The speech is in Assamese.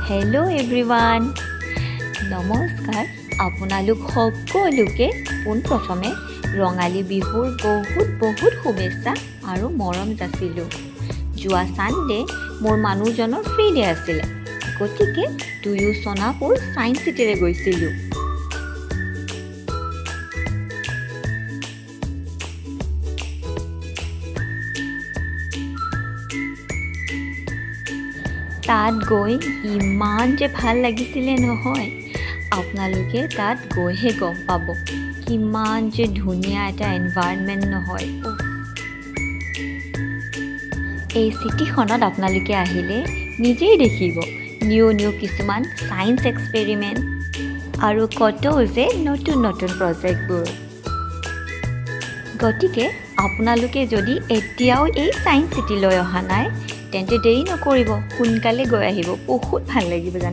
হেল্ল' এভৰিৱান, নমস্কাৰ। আপোনালোক সকলোকে পোনপ্ৰথমে ৰঙালী বিহুৰ বহুত বহুত শুভেচ্ছা আৰু মৰম যাচিলোঁ। যোৱা ছানডে মোৰ মানুহজনৰ ফ্ৰী ডে আছিলে, গতিকে দুয়ো সোণাপুৰ ছায়েন্স চিটিলৈ গৈছিলোঁ। তাত গৈ ইমান যে ভাল লাগিছিলে নহয়, আপোনালোকে তাত গৈহে গম পাব কিমান যে ধুনীয়া এটা এনভাইৰনমেণ্ট নহয়। উফ। এই চিটিখনত আপোনালোকে আহিলে নিজেই দেখিব নিউ নিউ কিছুমান ছায়েন্স এক্সপেৰিমেণ্ট আৰু কত যে নতুন নতুন প্ৰজেক্টবোৰ। গতিকে আপোনালোকে যদি এতিয়াও এই ছায়েন্স চিটিলৈ অহা নাই, তেন্তে দেৰি নকৰিব, সোনকালে গৈ আহিব। বহুত ভাল লাগিব জানে।